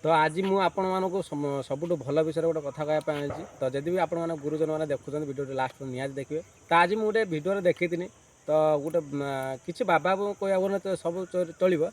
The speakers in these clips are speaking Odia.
ତ ଆଜି ମୁଁ ଆପଣମାନଙ୍କୁ ସବୁଠୁ ଭଲ ବିଷୟରେ ଗୋଟେ କଥା କହିବା ପାଇଁ ଆଣିଛି। ତ ଯଦି ବି ଆପଣମାନେ ଗୁରୁଜନ ମାନେ ଦେଖୁଛନ୍ତି, ଭିଡ଼ିଓଟି ଲାଷ୍ଟ ନିହାତି ଦେଖିବେ। ତ ଆଜି ମୁଁ ଗୋଟେ ଭିଡ଼ିଓରେ ଦେଖିଥିଲି, ତ ଗୋଟେ କିଛି ବାବାକୁ କହିବାକୁ ଗଲେ ତ ସବୁ ଚଳିବ।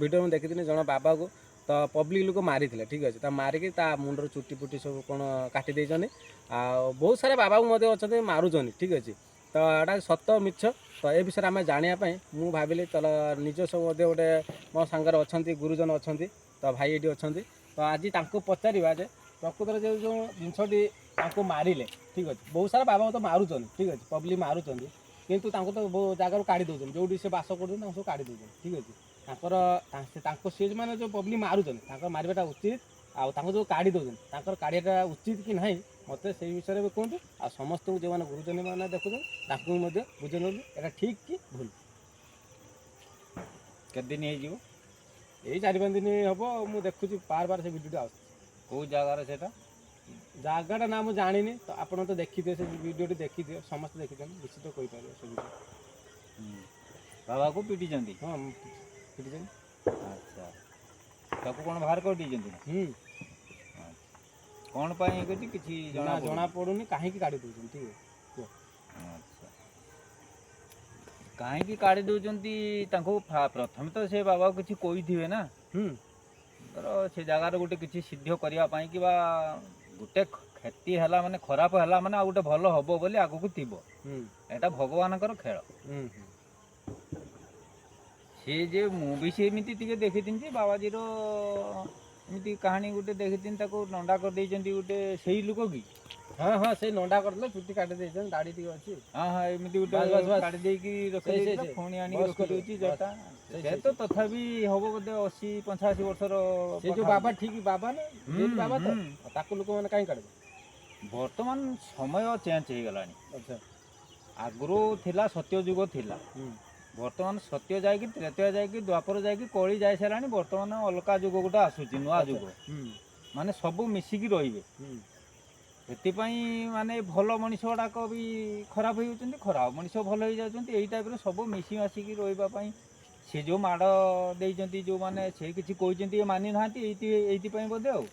ଭିଡ଼ିଓ ମୁଁ ଦେଖିଥିଲି, ଜଣେ ବାବାକୁ ତ ପବ୍ଲିକ ଲୋକ ମାରିଥିଲେ, ଠିକ୍ ଅଛି। ତା ମାରିକି ତା ମୁଣ୍ଡର ଚୁଟି ଫୁଟି ସବୁ କ'ଣ କାଟି ଦେଇଛନ୍ତି। ଆଉ ବହୁତ ସାରା ବାବାକୁ ମଧ୍ୟ ଅଛନ୍ତି, ମାରୁଛନ୍ତି, ଠିକ୍ ଅଛି। ତ ଏଇଟା ସତ ମିଛ, ତ ଏ ବିଷୟରେ ଆମେ ଜାଣିବା ପାଇଁ ମୁଁ ଭାବିଲି ଚାଲ, ନିଜ ସବୁ ମଧ୍ୟ ଗୋଟେ ମୋ ସାଙ୍ଗରେ ଅଛନ୍ତି, ଗୁରୁଜନ ଅଛନ୍ତି, ତ ଭାଇ ଏଇଠି ଅଛନ୍ତି। ତ ଆଜି ତାଙ୍କୁ ପଚାରିବା ଯେ ପ୍ରକୃତରେ ଯେଉଁ ଯେଉଁ ଜିନିଷଟି ତାଙ୍କୁ ମାରିଲେ, ଠିକ୍ ଅଛି। ବହୁତ ସାରା ବାବା ତ ମାରୁଛନ୍ତି, ଠିକ୍ ଅଛି, ପବ୍ଲିକ ମାରୁଛନ୍ତି, କିନ୍ତୁ ତାଙ୍କୁ ତ ବହୁ ଜାଗାରୁ କାଢ଼ି ଦେଉଛନ୍ତି। ଯେଉଁଠି ସେ ବାସ କରୁଛନ୍ତି, ତାଙ୍କୁ ସବୁ କାଢ଼ି ଦେଉଛନ୍ତି, ଠିକ୍ ଅଛି। ତାଙ୍କର ସେ ତାଙ୍କୁ ସିଏ ମାନେ ଯେଉଁ ପବ୍ଲିକ ମାରୁଛନ୍ତି, ତାଙ୍କର ମାରିବାଟା ଉଚିତ, ଆଉ ତାଙ୍କୁ ଯେଉଁ କାଢ଼ି ଦେଉଛନ୍ତି, ତାଙ୍କର କାଢ଼ିବାଟା ଉଚିତ କି ନାହିଁ, ମୋତେ ସେଇ ବିଷୟରେ ବି କୁହନ୍ତୁ। ଆଉ ସମସ୍ତଙ୍କୁ, ଯେଉଁମାନେ ଗୁରୁଜନ ମାନେ ଦେଖୁଛନ୍ତି, ତାଙ୍କୁ ବି ମଧ୍ୟ ବୁଝେଇ ଦିଅନ୍ତୁ ଏଇଟା ଠିକ୍ କି ଭୁଲ। କେତେ ଦିନ ହେଇଯିବ? ଏଇ 4-5 ଦିନ ହେବ, ମୁଁ ଦେଖୁଛି, ବାର ବାର ସେ ଭିଡ଼ିଓଟା ଆସୁଛି। କେଉଁ ଜାଗାରେ ସେଟା? ଜାଗାଟା ନା ମୁଁ ଜାଣିନି। ତ ଆପଣ ତ ଦେଖିଥିବେ, ସେ ଭିଡ଼ିଓଟି ଦେଖିଥିବେ, ସମସ୍ତେ ଦେଖିଛନ୍ତି, ନିଶ୍ଚିତ କହିପାରିବେ ସେ ଭିଡ଼ିଓ। ବାବାକୁ ପିଟିଛନ୍ତି? ହଁ, ପିଟିଛନ୍ତି। ଆଚ୍ଛା, ତାକୁ କ'ଣ ବାହାର କରିଦେଇଛନ୍ତି? ହୁଁ। କ'ଣ ପାଇଁ ହେଇଛି କିଛି ଜଣା ଜଣା ଜଣା ପଡ଼ୁନି, କାହିଁକି କାଢ଼ି ଦେଉଛନ୍ତି, ଠିକ୍ ଅଛି। ଆଚ୍ଛା, କାହିଁକି କାଢ଼ି ଦେଉଛନ୍ତି ତାଙ୍କୁ? ପ୍ରଥମେ ତ ସେ ବାବାକୁ କିଛି କହିଥିବେ ନା? ହୁଁ। ଧର ସେ ଜାଗାରେ ଗୋଟେ କିଛି ସିଦ୍ଧ କରିବା ପାଇଁ କିମ୍ବା ଗୋଟେ କ୍ଷତି ହେଲା ମାନେ, ଖରାପ ହେଲା ମାନେ, ଆଉ ଗୋଟେ ଭଲ ହବ ବୋଲି ଆଗକୁ ଥିବ। ଏଇଟା ଭଗବାନଙ୍କର ଖେଳ। ହୁଁ ହୁଁ ସେ ଯେ ମୁଁ ବି ସେମିତି ଟିକେ ଦେଖିଥିଲି ଯେ ବାବାଜୀର ଏମିତି କାହାଣୀ ଗୋଟେ ଦେଖିଥିଲି, ତାକୁ ନଣ୍ଡା କରିଦେଇଛନ୍ତି ଗୋଟେ। ସେଇ ଲୋକ କି? ହଁ, ସେଇ ନଣ୍ଡା କରିଦେଲେ, ଚୁଟି କାଟି ଦେଇଛନ୍ତି, ଦାଢ଼ି ଟିକେ ଅଛି। ହଁ, ଏମିତି ଗୋଟେ ବାସ୍, ବାସ୍, ବାସ୍। କାଟି ଦେଇକି ରଖି ସେଇ, ଦେଇଥିଲା, ସେଇ। ପୁଣି ଆଣିକି ବସ୍ ରଖିଦେଉଛି କରିବ, ଜଟା। ସେଇ, ସେ ସେଇ, ତ ତଥାପି ହବ ବୋଧେ 80-85 ବର୍ଷର ସେ ଯୋଉ ପାଖାପାଖି। ବାବା, ଠିକ୍ ବାବା ନା? ଯିଏ ବାବା ତ ହୁଁ। ଆଉ ତାକୁ ଲୋକମାନେ କାହିଁ କାଢ଼ିବେ? ବର୍ତ୍ତମାନ ସମୟ ଚେଞ୍ଜ ହେଇଗଲାଣି। ଆଗରୁ ଥିଲା ସତ୍ୟ ଯୁଗ ଥିଲା। ବର୍ତ୍ତମାନ ସତ୍ୟ ଯାଇକି ତ୍ରେତୟା ଯାଇକି ଦ୍ୱାପର ଯାଇକି କଳି ଯାଇ ସାରିଲାଣି। ବର୍ତ୍ତମାନ ଅଲଗା ଯୁଗ ଗୋଟେ ଆସୁଛି, ନୂଆ ଯୁଗ। ମାନେ ସବୁ ମିଶିକି ରହିବେ। ସେଥିପାଇଁ ମାନେ ଭଲ ମଣିଷ ଗୁଡ଼ାକ ବି ଖରାପ ହେଇଯାଉଛନ୍ତି, ଖରାପ ମଣିଷ ଭଲ ହେଇଯାଉଛନ୍ତି। ଏଇ ଟାଇପ୍ର ସବୁ ମିଶି ମାସିକି ରହିବା ପାଇଁ ସେ ଯେଉଁ ମାଡ଼ ଦେଇଛନ୍ତି, ଯେଉଁମାନେ ସେ କିଛି କହିଛନ୍ତି, ଏ ମାନି ନାହାନ୍ତି, ଏଇଥିପାଇଁ ବୋଧେ। ଆଉ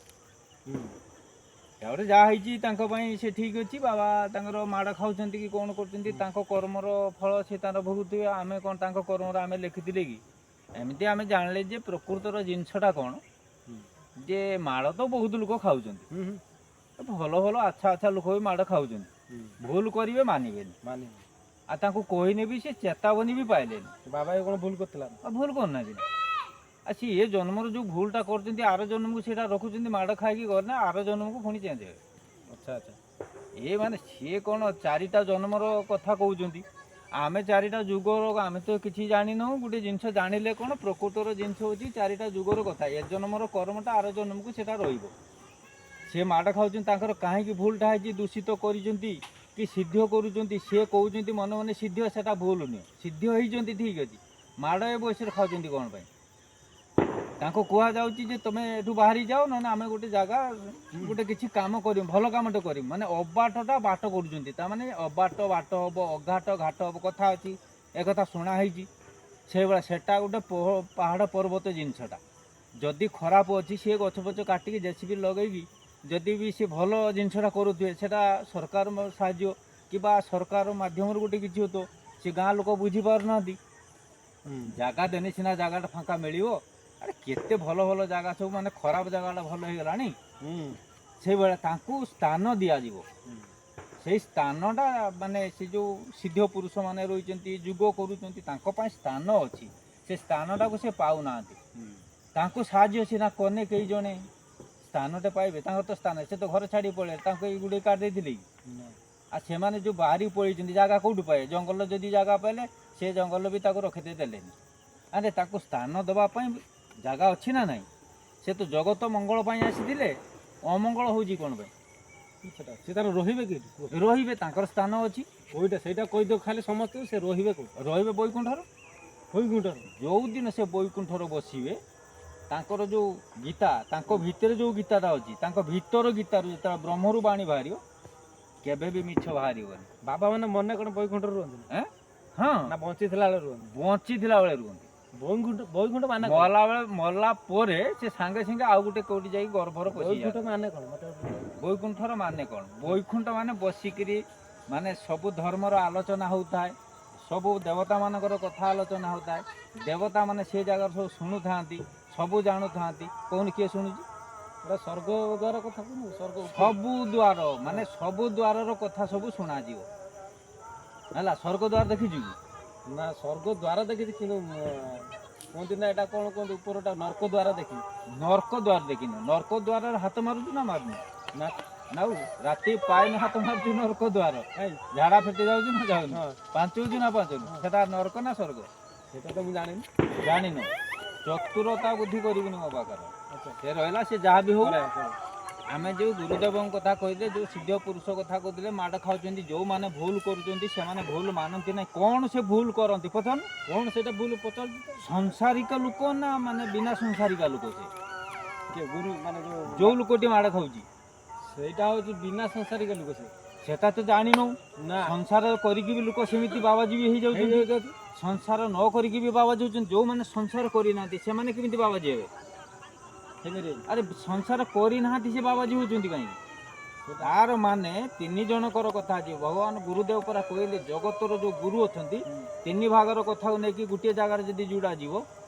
ତାପରେ ଯାହା ହେଇଛି ତାଙ୍କ ପାଇଁ ସେ ଠିକ୍ ଅଛି। ବାବା ତାଙ୍କର ମାଡ଼ ଖାଉଛନ୍ତି କି କ'ଣ କରୁଛନ୍ତି, ତାଙ୍କ କର୍ମର ଫଳ ସେ ତାଙ୍କର ଭୋଗୁଥିବେ। ଆମେ କ'ଣ ତାଙ୍କ କର୍ମର ଆମେ ଲେଖିଥିଲେ କି? ଏମିତି ଆମେ ଜାଣିଲେ ଯେ ପ୍ରକୃତର ଜିନିଷଟା କ'ଣ, ଯେ ମାଡ଼ ତ ବହୁତ ଲୋକ ଖାଉଛନ୍ତି। ହୁଁ ହୁଁ ଭଲ ଭଲ ଆଚ୍ଛା ଆଚ୍ଛା ଲୋକ ବି ମାଡ଼ ଖାଉଛନ୍ତି। ଭୁଲ କରିବେ, ମାନିବେନି। ମାନିବି। ଆଉ ତାଙ୍କୁ କହିନେ ବି ସେ ଚେତାବନୀ ବି ପାଇଲେନି। ବାବା କ'ଣ ଭୁଲ କରିଥିଲା? ଆଉ ଭୁଲ କରୁନାହାନ୍ତି ନା। ଆଉ ସିଏ ଏ ଜନ୍ମର ଯେଉଁ ଭୁଲଟା କରୁଛନ୍ତି, ଆର ଜନ୍ମକୁ ସେଇଟା ରଖୁଛନ୍ତି। ମାଡ଼ ଖାଇକି ଗଲେ ଆର ଜନ୍ମକୁ ପୁଣି ଚେଞ୍ଜ ହେବେ। ଆଚ୍ଛା ଆଚ୍ଛା ଏ ମାନେ ସିଏ କ'ଣ ଚାରିଟା ଜନ୍ମର କଥା କହୁଛନ୍ତି, ଆମେ ଚାରିଟା ଯୁଗର ଆମେ ତ କିଛି ଜାଣିନାହୁଁ। ଗୋଟେ ଜିନିଷ ଜାଣିଲେ କ'ଣ, ପ୍ରକୃତର ଜିନିଷ ହେଉଛି ଚାରିଟା ଯୁଗର କଥା। ଏ ଜନ୍ମର କର୍ମଟା ଆର ଜନ୍ମକୁ ସେଇଟା ରହିବ। ସେ ମାଡ଼ ଖାଉଛନ୍ତି, ତାଙ୍କର କାହିଁକି ଭୁଲଟା ହେଇଛି, ଦୂଷିତ କରିଛନ୍ତି କି ସିଦ୍ଧ କରୁଛନ୍ତି, ସିଏ କହୁଛନ୍ତି ମନେ ମନେ ସିଦ୍ଧ, ସେଟା ଭୁଲ ନୁହେଁ। ସିଦ୍ଧ ହେଇଛନ୍ତି, ଠିକ୍ ଅଛି। ମାଡ଼ ଏ ବୟସରେ ଖାଉଛନ୍ତି କ'ଣ ପାଇଁ? ତାଙ୍କୁ କୁହାଯାଉଛି ଯେ ତମେ ଏଠୁ ବାହାରି ଯାଅ, ନହେଲେ ଆମେ ଗୋଟେ ଜାଗା ଗୋଟେ କିଛି କାମ କରିବୁ, ଭଲ କାମଟେ କରିବୁ। ମାନେ ଅବାଟଟା ବାଟ କରୁଛନ୍ତି। ତାମାନେ ଅବାଟ ବାଟ ହବ, ଅଘାଟ ଘାଟ ହବ, କଥା ଅଛି, ଏକଥା ଶୁଣା ହେଇଛି। ସେଇଭଳିଆ ସେଟା ଗୋଟେ ପାହାଡ଼ ପର୍ବତ ଜିନିଷଟା ଯଦି ଖରାପ ଅଛି, ସିଏ ଗଛ ଫଛ କାଟିକି ଜେସିବି ଲଗେଇକି ଯଦି ବି ସେ ଭଲ ଜିନିଷଟା କରୁଥିବେ, ସେଟା ସରକାର ସାହାଯ୍ୟ କିମ୍ବା ସରକାର ମାଧ୍ୟମରେ ଗୋଟେ କିଛି ହେଉଥିବ। ସେ ଗାଁ ଲୋକ ବୁଝିପାରୁନାହାନ୍ତି। ଜାଗା ଦେନେ ସିନା ଜାଗାଟା ଫାଙ୍କା ମିଳିବ। ଆରେ କେତେ ଭଲ ଭଲ ଜାଗା ସବୁ ମାନେ ଖରାପ ଜାଗାଟା ଭଲ ହେଇଗଲାଣି। ସେଇଭଳିଆ ତାଙ୍କୁ ସ୍ଥାନ ଦିଆଯିବ। ସେଇ ସ୍ଥାନଟା ମାନେ ସେ ଯେଉଁ ସିଦ୍ଧ ପୁରୁଷମାନେ ରହିଛନ୍ତି, ଯୁଗ କରୁଛନ୍ତି, ତାଙ୍କ ପାଇଁ ସ୍ଥାନ ଅଛି। ସେ ସ୍ଥାନଟାକୁ ସେ ପାଉନାହାନ୍ତି। ତାଙ୍କୁ ସାହାଯ୍ୟ ସିନା କନେ କେହି ଜଣେ ସ୍ଥାନଟେ ପାଇବେ। ତାଙ୍କର ତ ସ୍ଥାନ, ସେ ତ ଘର ଛାଡ଼ି ପଳେଇଲେ। ତାଙ୍କୁ ଏଇ ଗୁଡ଼ିଏ କାଢ଼ି ଦେଇଥିଲେ କି? ଆଉ ସେମାନେ ଯେଉଁ ବାହାରିକି ପଳେଇଛନ୍ତି, ଜାଗା କେଉଁଠୁ ପାଇବେ? ଜଙ୍ଗଲ ଯଦି ଜାଗା ପାଇଲେ, ସେ ଜଙ୍ଗଲ ବି ତାକୁ ରଖିଦେଇ ଦେଲେନି। ଆରେ ତାକୁ ସ୍ଥାନ ଦେବା ପାଇଁ ଜାଗା ଅଛି ନା ନାହିଁ? ସେ ତ ଜଗତ ମଙ୍ଗଳ ପାଇଁ ଆସିଥିଲେ, ଅମଙ୍ଗଳ ହେଉଛି କ'ଣ ପାଇଁ? ସେଟା ସେ ତାର ରହିବେ କି କୁହ? ରହିବେ, ତାଙ୍କର ସ୍ଥାନ ଅଛି। କୋଇଟା ସେଇଟା କହିଦିଅ ଖାଲି ସମସ୍ତଙ୍କୁ, ସେ ରହିବେ କୋଉଠି? ରହିବେ ବୈକୁଣ୍ଠର। ବୈକୁଣ୍ଠର? ଯେଉଁଦିନ ସେ ବୈକୁଣ୍ଠର ବସିବେ, ତାଙ୍କର ଯେଉଁ ଗୀତା, ତାଙ୍କ ଭିତରେ ଯେଉଁ ଗୀତାଟା ଅଛି, ତାଙ୍କ ଭିତର ଗୀତାରୁ ଯେତେବେଳେ ବ୍ରହ୍ମରୁ ବାଣୀ ବାହାରିବ, କେବେ ବି ମିଛ ବାହାରିବନି। ବାବା ମାନେ ମନେ କ'ଣ ବୈକୁଣ୍ଠରେ ରୁହନ୍ତି? ଏଁ? ହଁ। ନା ବଞ୍ଚିଥିଲା ବେଳେ ରୁହନ୍ତି? ବଞ୍ଚିଥିଲା ବେଳେ ରୁହନ୍ତି। ବୈକୁଣ୍ଠ, ବୈକୁଣ୍ଠ ମାନେ କଣ? ମଲା ବେଳେ, ମଲା ପରେ ସେ ସାଙ୍ଗେ ସାଙ୍ଗେ ଆଉ ଗୋଟେ କୋଉଠି ଯାଇକି ଗର୍ଭର ପଶିଯାଏ। ବୈକୁଣ୍ଠ ମାନେ କଣ ମତେ? ବୈକୁଣ୍ଠର ମାନେ କ'ଣ? ବୈକୁଣ୍ଠ ମାନେ ବସିକିରି ମାନେ ସବୁ ଧର୍ମର ଆଲୋଚନା ହେଉଥାଏ, ସବୁ ଦେବତାମାନଙ୍କର କଥା ଆଲୋଚନା ହେଉଥାଏ। ଦେବତାମାନେ ସେ ଜାଗାରେ ସବୁ ଶୁଣୁଥାନ୍ତି, ସବୁ ଜାଣୁଥାନ୍ତି। କହୁନି, କିଏ ଶୁଣୁଛି? ଏଟା ସ୍ୱର୍ଗ ଦ୍ୱାର କଥା କହୁନୁ, ସ୍ୱର୍ଗ ଉପରେ। ସବୁ ଦ୍ୱାର, ମାନେ ସବୁ ଦ୍ୱାରର କଥା ସବୁ ଶୁଣାଯିବ। ହେଲା, ସ୍ୱର୍ଗ ଦ୍ୱାର ଦେଖିଛୁ କି? ନା, ସ୍ୱର୍ଗ ଦ୍ୱାର ଦେଖିଛି, କିନ୍ତୁ କୁହନ୍ତି ନା, ଏଟା କଣ କୁହନ୍ତି, ଉପରଟା ନର୍କ ଦ୍ୱାର ଦେଖିନି। ନର୍କ ଦ୍ୱାର ଦେଖିନୁ? ନର୍କ ଦ୍ୱାରରେ ହାତ ମାରୁଛୁ ନା ମାରୁନୁ? ନା। ନାଉ, ରାତି ପାଇନେ ହାତ ମାରୁଛୁ ନର୍କ ଦ୍ୱାର। କାଇଁ? ଝାଡ଼ା ଫେଟି ଯାଉଛୁ ନା ଯାଉନୁ? ହଁ। ପାଞ୍ଚଉଛୁ ନା ପାଞ୍ଚଉନୁ? ସେଟା ନର୍କ ନା ସ୍ୱର୍ଗ? ସେଟା ତ ମୁଁ ଜାଣିନି। ଜାଣିନୁ? ଚତୁରତା ବୁଦ୍ଧି କରିବୁନି ମୋ ପାଖରେ। ଆଚ୍ଛା। ସେ ରହିଲା, ସେ ଯାହା ବି ହଉ। କରେ, କରେ। ଆମେ ଯେଉଁ ଗୁରୁଦେବଙ୍କ କଥା କହିଲେ, ଯେଉଁ ସିଦ୍ଧ ପୁରୁଷ କଥା କହୁଥିଲେ, ମାଡ଼ ଖାଉଛନ୍ତି ଯେଉଁମାନେ, ଭୁଲ କରୁଛନ୍ତି ସେମାନେ, ଭୁଲ ମାନନ୍ତି ନାହିଁ। କ'ଣ ସେ ଭୁଲ କରନ୍ତି ପଚାରୁନୁ? କଣ ସେଇଟା ଭୁଲ ପଚାରୁଛି ତ? ସଂସାରିକ ଲୋକ ନା ମାନେ ବିନା ସଂସାରିକା ଲୋକ ସେ? କିଏ, ଗୁରୁ ମାନେ ଯୋଉ ଯେଉଁ ଲୋକଟି ମାଡ଼ ଖାଉଛି। ସେଇଟା ହଉଛି ବିନା ସଂସାରିକ ଲୋକ ସେ। ସେଟା ତ ଜାଣିନୁ। ନା। ସଂସାର କରିକି ବି ଲୋକ ସେମିତି ବାବାଜୀ ବି ହେଇଯାଉଛନ୍ତି। ହେଇଯାଉଛନ୍ତି। ସଂସାର ନ କରିକି ବି ବାବାଜୀ ହଉଛନ୍ତି। ଯେଉଁମାନେ ସଂସାର କରିନାହାନ୍ତି, ସେମାନେ କେମିତି ବାବାଜୀ ହେବେ? ହେଇପାରିବେନି। ଆରେ, ସଂସାର କରିନାହାନ୍ତି, ସେ ବାବାଜୀ ହଉଛନ୍ତି କାହିଁକି? ତାର ମାନେ ତିନି ଜଣଙ୍କର କଥା ଅଛି। ଭଗବାନ ଗୁରୁଦେବ ପରା କହିଲେ, ଜଗତର ଯୋଉ ଗୁରୁ ଅଛନ୍ତି, ତିନି ଭାଗର କଥାକୁ ନେଇକି ଗୋଟିଏ ଜାଗାରେ ଯଦି ଯୋଡ଼ାଯିବ,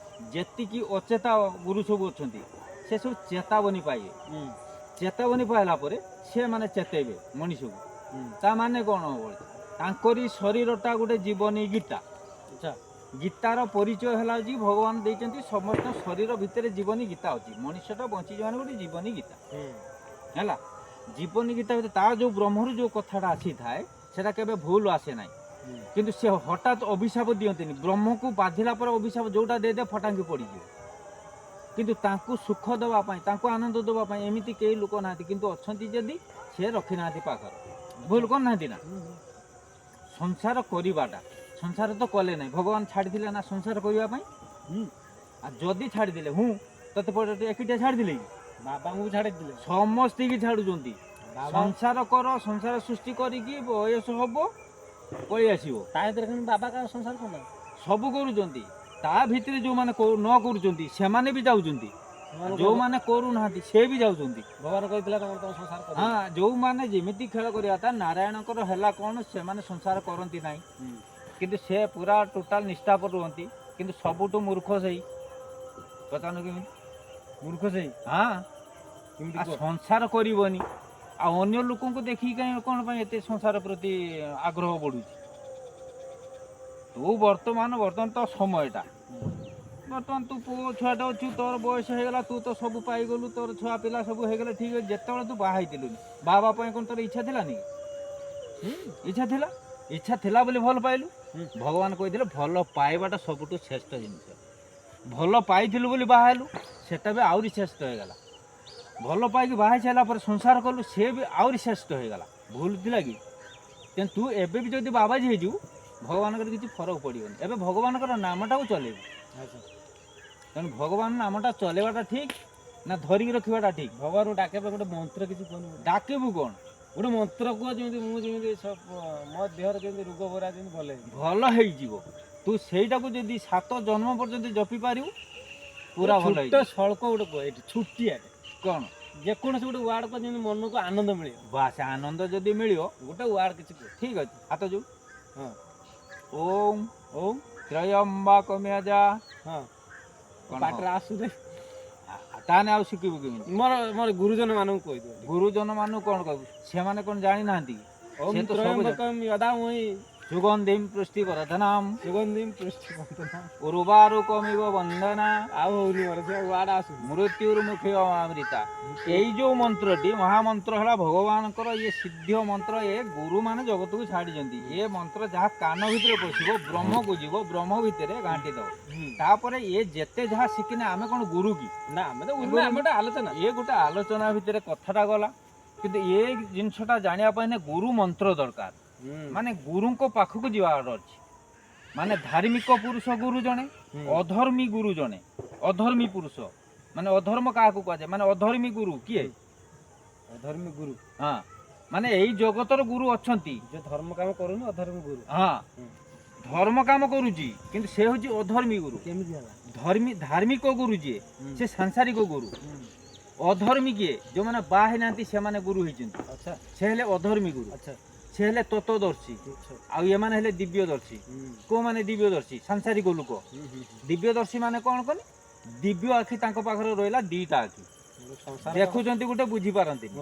ଯେତିକି ଅଚେତା ଗୁରୁ ସବୁ ଅଛନ୍ତି, ସେ ସବୁ ଚେତାବନୀ ପାଇବେ। ଚେତାବନୀ ପାଇଲା ପରେ ସେମାନେ ଚେତେଇବେ ମଣିଷକୁ। ତା ମାନେ କ'ଣ ହବ? ତାଙ୍କରି ଶରୀରଟା ଗୋଟେ ଜୀବନୀ ଗୀତା। ଗୀତାର ପରିଚୟ ହେଲା ଯେ ଭଗବାନ ଦେଇଛନ୍ତି, ସମସ୍ତ ଶରୀର ଭିତରେ ଜୀବନୀ ଗୀତା ଅଛି। ମଣିଷଟା ବଞ୍ଚିଛି ମାନେ ଗୋଟେ ଜୀବନୀ ଗୀତା। ହେଲା, ଜୀବନୀ ଗୀତା ଭିତରେ ତାର ଯେଉଁ ବ୍ରହ୍ମରୁ ଯେଉଁ କଥାଟା ଆସିଥାଏ, ସେଟା କେବେ ଭୁଲ ଆସେ ନାହିଁ। କିନ୍ତୁ ସେ ହଠାତ୍ ଅଭିଶାପ ଦିଅନ୍ତିନି। ବ୍ରହ୍ମକୁ ବାଧିଲା ପରେ ଅଭିଶାପ ଯେଉଁଟା ଦେଇଦେ, ଫଟାଙ୍କି ପଡ଼ିଯିବ। କିନ୍ତୁ ତାଙ୍କୁ ସୁଖ ଦେବା ପାଇଁ, ତାଙ୍କୁ ଆନନ୍ଦ ଦେବା ପାଇଁ ଏମିତି କେହି ଲୋକ ନାହାନ୍ତି। କିନ୍ତୁ ଅଛନ୍ତି ଯଦି, ସେ ରଖିନାହାନ୍ତି ପାଖରେ। ଭୁଲ କରିନାହାନ୍ତି ନା? ସଂସାର କରିବାଟା, ସଂସାର ତ କଲେ ନାହିଁ, ଭଗବାନ ଛାଡ଼ିଥିଲେ ନା ସଂସାର କରିବା ପାଇଁ? ଆଉ ଯଦି ଛାଡ଼ିଦେଲେ, ହୁଁ, ତତେ ପଟେ ଏକିଟିଆ ଛାଡ଼ିଦେଲେ କି? ବାବାଙ୍କୁ ଛାଡ଼ିଥିଲେ। ସମସ୍ତିକି ଛାଡ଼ୁଛନ୍ତି। ବାବା ସଂସାର କର, ସଂସାର ସୃଷ୍ଟି କରିକି ବୟସ ହବ, ପଳେଇ ଆସିବ। ତା ଭିତରେ କିନ୍ତୁ ବାବା କାହା ସଂସାର କରୁନା। ସବୁ କରୁଛନ୍ତି। ତା ଭିତରେ ଯେଉଁମାନେ ନ କରୁଛନ୍ତି, ସେମାନେ ବି ଯାଉଛନ୍ତି। ଯେଉଁମାନେ କରୁନାହାନ୍ତି, ସେ ବି ଯାଉଛନ୍ତି। ଭଗବାନ କହିଥିଲା ତମର ତମ ସଂସାର କର। ହଁ, ଯେଉଁମାନେ ଯେମିତି ଖେଳ କରିବା କଥା। ନାରାୟଣଙ୍କର ହେଲା କ'ଣ, ସେମାନେ ସଂସାର କରନ୍ତି ନାହିଁ, କିନ୍ତୁ ସେ ପୁରା ଟୋଟାଲ ନିଷ୍ଠାପର ରୁହନ୍ତି। କିନ୍ତୁ ସବୁଠୁ ମୂର୍ଖ ସେଇ। ପଚାରୁନୁ କେମିତି? ମୂର୍ଖ ସେଇ? ହଁ। କେମିତି ଆଉ କୁହ? ସଂସାର କରିବନି, ଆଉ ଅନ୍ୟ ଲୋକଙ୍କୁ ଦେଖିକି କାହିଁ, କ'ଣ ପାଇଁ ଏତେ ସଂସାର ପ୍ରତି ଆଗ୍ରହ ବଢ଼ୁଛି? ତୁ ବର୍ତ୍ତମାନ ତ ସମୟଟା, ବର୍ତ୍ତମାନ ତୁ ପୁଅ ଛୁଆଟା ଅଛୁ, ତୋର ବୟସ ହେଇଗଲା, ତୁ ତ ସବୁ ପାଇଗଲୁ, ତୋର ଛୁଆ ପିଲା ସବୁ ହେଇଗଲେ, ଠିକ୍ ଅଛି। ଯେତେବେଳେ ତୁ ବାହା ହେଇଥିଲୁନି, ବାହା ହେବା ପାଇଁ କ'ଣ ତୋର ଇଚ୍ଛା ଥିଲାନି କି? ଇଚ୍ଛା ଥିଲା। ଇଚ୍ଛା ଥିଲା ବୋଲି ଭଲ ପାଇଲୁ। ଭଗବାନ କହିଥିଲେ, ଭଲ ପାଇବାଟା ସବୁଠୁ ଶ୍ରେଷ୍ଠ ଜିନିଷ। ଭଲ ପାଇଥିଲୁ ବୋଲି ବାହା ହେଲୁ, ସେଟା ବି ଆହୁରି ଶ୍ରେଷ୍ଠ ହେଇଗଲା। ଭଲ ପାଇକି ବାହା ହେଇ ସାରିଲା ପରେ ସଂସାର କଲୁ, ସେ ବି ଆହୁରି ଶ୍ରେଷ୍ଠ ହେଇଗଲା। ଭୁଲ ଥିଲା କି? ତେଣୁ ତୁ ଏବେ ବି ଯଦି ବାବାଜୀ ହେଇଯିବୁ, ଭଗବାନଙ୍କର କିଛି ଫରକ ପଡ଼ିବନି। ଏବେ ଭଗବାନଙ୍କର ନାମଟାକୁ ଚଲେଇବୁ। ତେଣୁ ଭଗବାନ ନାମଟା ଚଲେଇବାଟା ଠିକ୍ ନା ଧରିକି ରଖିବାଟା ଠିକ୍? ଭଗବାନଙ୍କୁ ଡାକିବା ପାଇଁ ଗୋଟେ ମନ୍ତ୍ର କିଛି କୁହନି ଗୋଟେ। ଡାକିବୁ କ'ଣ? ଗୋଟେ ମନ୍ତ୍ର କୁହ, ଯେମିତି ମୁଁ ଯେମିତି ମୋ ଦେହରେ ଯେମିତି ରୋଗ ବରା ଯେମିତି ଭଲ ହେଇଯିବ। ଭଲ ହେଇଯିବ। ତୁ ସେଇଟାକୁ ଯଦି 7 ଜନ୍ମ ପର୍ଯ୍ୟନ୍ତ ଜପି ପାରିବୁ, ପୁରା ଭଲ ଛୋଟ ହେଇଯିବ। ଶ୍ଳୋକ ଗୋଟେ କୁହ ଏଇଠି, ଛୋଟିଆଟେ। କ'ଣ? ଯେକୌଣସି ଗୋଟେ ୱାର୍ଡ କୁହ, ଯେମିତି ମନକୁ ଆନନ୍ଦ ମିଳିବ। ବାସ୍, ଆନନ୍ଦ ଯଦି ମିଳିବ। ଗୋଟେ ୱାର୍ଡ କିଛି କୁହ। ଠିକ୍ ଅଛି, ହାତ ଯୋଉ। ହଁ। ଓಂ ଓମ୍। ତ୍ରୟମ୍ବକମୟଜା। କ'ଣ? ପାଟିରେ ଆସୁନି। ତାହେଲେ ଆଉ ଶିଖିବୁ କେମିତି? ମୋର ମୋର ଗୁରୁଜନ ମାନଙ୍କୁ କହିଦିଅ। ଗୁରୁଜନ ମାନଙ୍କୁ କ'ଣ କହିବୁ? ସେମାନେ କ'ଣ ଜାଣିନାହାନ୍ତି କି? ଓମ୍ ସେ ତ ସବୁ ତ୍ରୟମ୍ବକମ୍ ଯଦାମୟୀ ସୁଗନ୍ଧିମ ପୃଷ୍ଟି ବର୍ଧନାମ ସୁଗନ୍ଧିମ୍ ପୃଷ୍ଟି ବନ୍ଦନା ଉର୍ବାରୁକମିବ ବନ୍ଦନା। ଆଉ ହଉନି ମୋର, ସେ ୱାର୍ଡ ଆସୁନି। ମୃତ୍ୟୁର ମୁଖେ ଅମୃତା। ଏଇ ଯୋଉ ମନ୍ତ୍ରଟି ମହାମନ୍ତ୍ର ହେଲା ଭଗବାନଙ୍କର, ଇଏ ସିଦ୍ଧ ମନ୍ତ୍ର, ଏ ଗୁରୁମାନେ ଜଗତକୁ ଛାଡ଼ିଛନ୍ତି। ଏ ମନ୍ତ୍ର ଯାହା କାନ ଭିତରେ ପଶିବ, ବ୍ରହ୍ମକୁ ଯିବ, ବ୍ରହ୍ମ ଭିତରେ ଘାଣ୍ଟି ଦବ। ତାପରେ ଇଏ ଯେତେ ଯାହା ଶିଖିନେ, ଆମେ କ'ଣ ଗୁରୁ କି? ନା, ଆମେ ତ ଗୁରୁ ନା, ଆମେ ଗୋଟେ ଆଲୋଚନା। ଇଏ ଗୋଟେ ଆଲୋଚନା ଭିତରେ କଥାଟା ଗଲା। କିନ୍ତୁ ଏ ଜିନିଷଟା ଜାଣିବା ପାଇଁ ନା ଗୁରୁ ମନ୍ତ୍ର ଦରକାର। ମାନେ ଗୁରୁଙ୍କ ପାଖକୁ ଯିବାର ଅଛି। ମାନେ ଧାର୍ମିକ ପୁରୁଷ ଗୁରୁ ଜଣେ, ଅଧର୍ମୀ ଗୁରୁ ଜଣେ। ଅଧର୍ମୀ ପୁରୁଷ ମାନେ, ଅଧର୍ମ କାହାକୁ କୁହାଯାଏ? ମାନେ ଅଧର୍ମୀ ଗୁରୁ କିଏ? ଅଧର୍ମୀ ଗୁରୁ? ହଁ, ମାନେ ଏଇ ଜଗତର ଗୁରୁ ଅଛନ୍ତି। ଯେ ଧର୍ମ କାମ କରୁନି, ଅଧର୍ମୀ ଗୁରୁ। ହଁ। ଧର୍ମ କାମ କରୁଛି, କିନ୍ତୁ ସେ ହେଉଛି ଅଧର୍ମୀ ଗୁରୁ। କେମିତି ହେଲା? ଧର୍ମୀ ଧାର୍ମିକ ଗୁରୁ ଯିଏ, ସେ ସାଂସାରିକ ଗୁରୁ। ଅଧର୍ମୀ କିଏ? ଯେଉଁମାନେ ବାହା ହେଇନାହାନ୍ତି, ସେମାନେ ଗୁରୁ ହେଇଛନ୍ତି। ସେ ହେଲେ ଅଧର୍ମୀ ଗୁରୁ। ସେ ହେଲେ ତତ୍ତ୍ୱଦର୍ଶୀ। ଆଉ ଏମାନେ ହେଲେ ଦିବ୍ୟଦର୍ଶୀ। କୋଉମାନେ ଦିବ୍ୟଦର୍ଶୀ? ସାଂସାରିକ ଲୋକ। ଦିବ୍ୟଦର୍ଶୀ ମାନେ କ'ଣ କଲେ? ଦିବ୍ୟ ଆଖି ତାଙ୍କ ପାଖରେ ରହିଲା, ଦିଟା ଆଖି। ସଂସାର ଦେଖୁଛନ୍ତି ଗୋଟେ, ବୁଝିପାରନ୍ତିନି।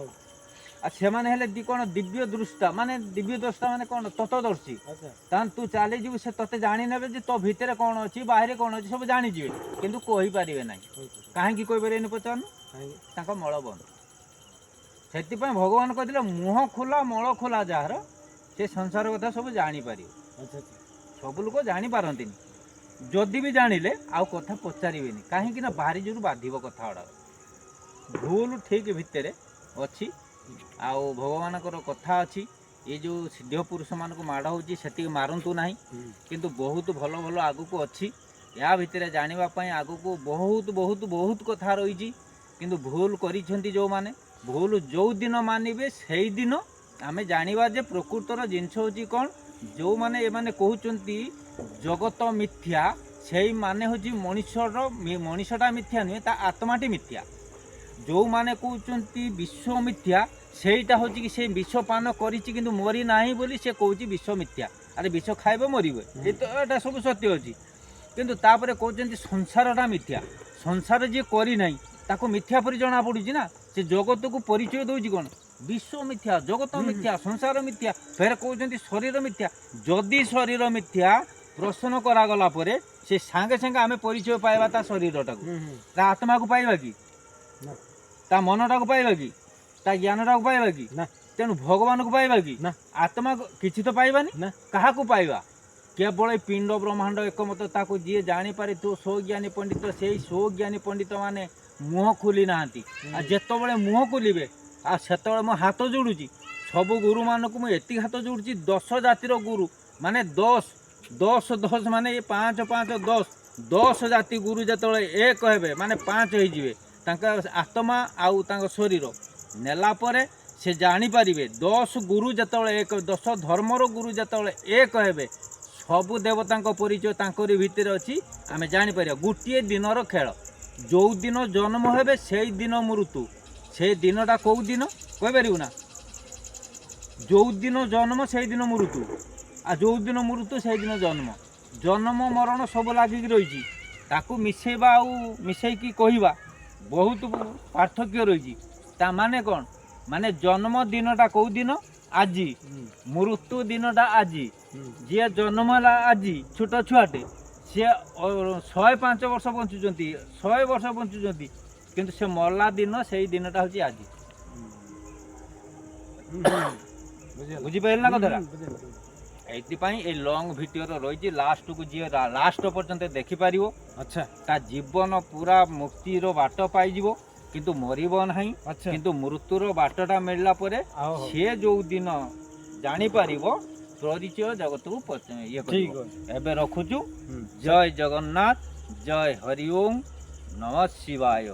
ଆଉ ସେମାନେ ହେଲେ କ'ଣ ଦିବ୍ୟ ଦୃଷ୍ଟା। ମାନେ ଦିବ୍ୟ ଦ୍ରଷ୍ଟା ମାନେ କ'ଣ? ତତ୍ତ୍ୱଦର୍ଶୀ। ତାହେଲେ ତୁ ଚାଲିଯିବୁ, ସେ ତତେ ଜାଣିନେବେ ଯେ ତୋ ଭିତରେ କ'ଣ ଅଛି, ବାହାରେ କ'ଣ ଅଛି, ସବୁ ଜାଣିଯିବେ, କିନ୍ତୁ କହିପାରିବେ ନାହିଁ। କାହିଁକି କହିପାରିବେନି ପଚାରୁନୁ? କାହିଁକି? ତାଙ୍କ ମଳ ବନ୍ଦ। ସେଥିପାଇଁ ଭଗବାନ କହିଥିଲେ, ମୁହଁ ଖୋଲା ମଳ ଖୋଲା ଯାହାର, ସେ ସଂସାର କଥା ସବୁ ଜାଣିପାରିବ। ଆଚ୍ଛା ଆଚ୍ଛା ସବୁ ଲୋକ ଜାଣିପାରନ୍ତିନି। ଯଦି ବି ଜାଣିଲେ ଆଉ କଥା ପଚାରିବେନି। କାହିଁକି ନା ଭାରି ଜୋରୁ ବାଧିବ କଥା ଗୁଡ଼ାକ। ଭୁଲ ଠିକ୍ ଭିତରେ ଅଛି ଆଉ ଭଗବାନଙ୍କର କଥା ଅଛି। ଏ ଯେଉଁ ସିଦ୍ଧ ପୁରୁଷମାନଙ୍କୁ ମାଡ଼ ହେଉଛି, ସେତିକି ମାରନ୍ତୁ ନାହିଁ। କିନ୍ତୁ ବହୁତ ଭଲ ଭଲ ଆଗକୁ ଅଛି। ୟା ଭିତରେ ଜାଣିବା ପାଇଁ ଆଗକୁ ବହୁତ ବହୁତ ବହୁତ କଥା ରହିଛି। କିନ୍ତୁ ଭୁଲ କରିଛନ୍ତି ଯେଉଁମାନେ, ଭୁଲ ଯେଉଁ ଦିନ ମାନିବେ, ସେଇଦିନ ଆମେ ଜାଣିବା ଯେ ପ୍ରକୃତର ଜିନିଷ ହେଉଛି କ'ଣ। ଯେଉଁମାନେ ଏମାନେ କହୁଛନ୍ତି ଜଗତ ମିଥ୍ୟା, ସେଇମାନେ ହେଉଛି ମଣିଷର, ମଣିଷଟା ମିଥ୍ୟା ନୁହେଁ, ତା ଆତ୍ମାଟି ମିଥ୍ୟା। ଯେଉଁମାନେ କହୁଛନ୍ତି ବିଶ୍ୱ ମିଥ୍ୟା, ସେଇଟା ହେଉଛି କି ସେ ବିଷ ପାନ କରିଛି କିନ୍ତୁ ମରି ନାହିଁ ବୋଲି ସେ କହୁଛି ବିଷ ମିଥ୍ୟା। ଆରେ, ବିଷ ଖାଇବ ମରିବ, ଏ ତ ଏଇଟା ସବୁ ସତ୍ୟ ଅଛି। କିନ୍ତୁ ତାପରେ କହୁଛନ୍ତି ସଂସାରଟା ମିଥ୍ୟା। ସଂସାର ଯିଏ କରିନାହିଁ, ତାକୁ ମିଥ୍ୟା ପରି ଜଣା ପଡ଼ୁଛି ନା। ସେ ଜଗତକୁ ପରିଚୟ ଦେଉଛି କ'ଣ? ବିଶ୍ୱ ମିଥ୍ୟା, ଜଗତ ମିଥ୍ୟା, ସଂସାର ମିଥ୍ୟା। ଫେର କହୁଛନ୍ତି ଶରୀର ମିଥ୍ୟା। ଯଦି ଶରୀର ମିଥ୍ୟା ପ୍ରଶ୍ନ କରାଗଲା ପରେ ସେ ସାଙ୍ଗେ ସାଙ୍ଗେ ଆମେ ପରିଚୟ ପାଇବା ତା ଶରୀରଟାକୁ। ତା ଆତ୍ମାକୁ ପାଇବା କି? ନା। ତା ମନଟାକୁ ପାଇବା କି? ତା ଜ୍ଞାନଟାକୁ ପାଇବା କି? ନା। ତେଣୁ ଭଗବାନକୁ ପାଇବା କି? ନା। ଆତ୍ମାକୁ କିଛି ତ ପାଇବାନି। ନା। କାହାକୁ ପାଇବା? କେବଳ ଏଇ ପିଣ୍ଡ ବ୍ରହ୍ମାଣ୍ଡ ଏକମତ। ତାକୁ ଯିଏ ଜାଣିପାରିଥିବ, ସ୍ୱଜ୍ଞାନୀ ପଣ୍ଡିତ। ସେଇ ସ୍ୱଜ୍ଞାନୀ ପଣ୍ଡିତ ମାନେ ମୁହଁ ଖୋଲି ନାହାନ୍ତି। ଆଉ ଯେତେବେଳେ ମୁହଁ ଖୋଲିବେ, ଆଉ ସେତେବେଳେ ମୁଁ ହାତ ଯୋଡ଼ୁଛି ସବୁ ଗୁରୁମାନଙ୍କୁ। ମୁଁ ଏତିକି ହାତ ଯୋଡ଼ୁଛି, 10 ଜାତିର ଗୁରୁ ମାନେ 10 10 10, ମାନେ ଏ 5 5 10, 10 ଜାତି ଗୁରୁ ଯେତେବେଳେ ଏକ ହେବେ, ମାନେ ପାଞ୍ଚ ହେଇଯିବେ, ତାଙ୍କ ଆତ୍ମା ଆଉ ତାଙ୍କ ଶରୀର ନେଲା ପରେ ସେ ଜାଣିପାରିବେ। 10 ଗୁରୁ ଯେତେବେଳେ ଏକ, 10 ଧର୍ମର ଗୁରୁ ଯେତେବେଳେ ଏକ ହେବେ, ସବୁ ଦେବତାଙ୍କ ପରିଚୟ ତାଙ୍କରି ଭିତରେ ଅଛି, ଆମେ ଜାଣିପାରିବା। ଗୋଟିଏ ଦିନର ଖେଳ। ଯେଉଁ ଦିନ ଜନ୍ମ ହେବେ, ସେଇ ଦିନ ମୃତ୍ୟୁ। ସେ ଦିନଟା କେଉଁ ଦିନ କହିପାରିବୁ ନା? ଯେଉଁ ଦିନ ଜନ୍ମ, ସେଇଦିନ ମୃତ୍ୟୁ। ଆଉ ଯେଉଁ ଦିନ ମୃତ୍ୟୁ, ସେଇଦିନ ଜନ୍ମ। ଜନ୍ମ ମରଣ ସବୁ ଲାଗିକି ରହିଛି। ତାକୁ ମିଶେଇବା ଆଉ ମିଶେଇକି କହିବା ବହୁତ ପାର୍ଥକ୍ୟ ରହିଛି। ତା ମାନେ କ'ଣ? ମାନେ ଜନ୍ମ ଦିନଟା କେଉଁ ଦିନ? ଆଜି। ମୃତ୍ୟୁ ଦିନଟା ଆଜି। ଯିଏ ଜନ୍ମ ହେଲା ଆଜି, ଛୋଟ ଛୁଆଟେ, ସିଏ 105 ବର୍ଷ ବଞ୍ଚୁଛନ୍ତି, 100 ବର୍ଷ ବଞ୍ଚୁଛନ୍ତି, କିନ୍ତୁ ସେ ମଲା ଦିନ, ସେଇ ଦିନଟା ହେଉଛି ଆଜି। ବୁଝିଗଲା। ବୁଝିପାରିଲେ ନା କଥାଟା? ବୁଝିଲି। ଏଇଥିପାଇଁ ଏଇ ଲଙ୍ଗ ଭିଡ଼ିଓର ରହିଛି। ଲାଷ୍ଟକୁ ଯିଏ ଲାଷ୍ଟ ପର୍ଯ୍ୟନ୍ତ ଦେଖିପାରିବ, ତା ଜୀବନ ପୁରା ମୁକ୍ତିର ବାଟ ପାଇଯିବ, କିନ୍ତୁ ମରିବ ନାହିଁ। କିନ୍ତୁ ମୃତ୍ୟୁର ବାଟଟା ମିଳିଲା ପରେ ଆଉ ହଉ। ସିଏ ଯୋଉ ଦିନ ଜାଣିପାରିବ, ପରିଚୟ ଜଗତକୁ ଇଏ ଠିକ କରିବ। ଅଛି। ଏବେ ରଖୁଛୁ। ଜୟ ଜଗନ୍ନାଥ, ଜୟ ହରି ଓମ୍, ନମ ଶିବାୟ।